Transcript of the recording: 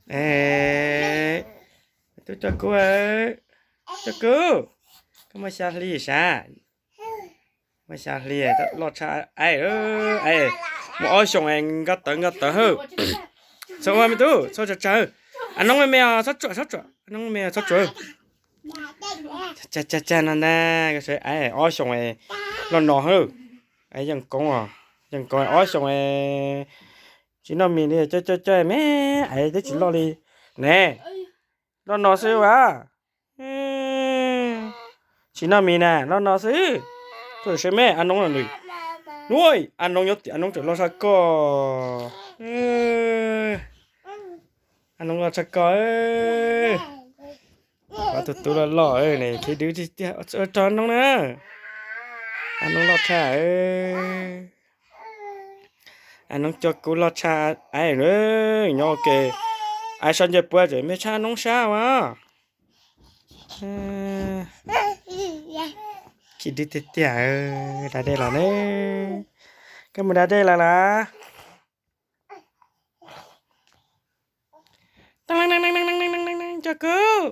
Es, tub Coj Kub, Coj Kub, koj muaj xya hli sav? Muaj xya hli, loj tshaj aiv, aiv, muaj ob xyoos es nkag tawv nkag tawv hawb. Txhob ua me tub, txhob tsawg tsawg. A noob me me os, txhob tsuam, txhob tsuam, a noob me me os, txhob tsuam. Cag cag cag no ntag, koj saib aiv ob xyoos es loj no hawb. Aiv yeej koob os, yeej koob ob xyoos es tsis noj mis li, coj coj coj me aiv twb tsis loj li ne. Loj no xwb as. Tsis noj mis na, loj no xwb. Tuaj saib me a noob no nws. Nuj, a noob nyob tim a noob tseem loj tshaj koj. A noob loj tshaj koj. Pab tus tub loj loj ne, khib dwb tiag tiag, rog noob na. A noob loj tshaj. A noob Coj Kub loj tshaj aiv, nyob ua ke. Aiv sau nce puab tseem me tshaj noob sab as. Khib dwb tiag tiag, da dej los ne. Koj mus da dej los las? Coj Kub.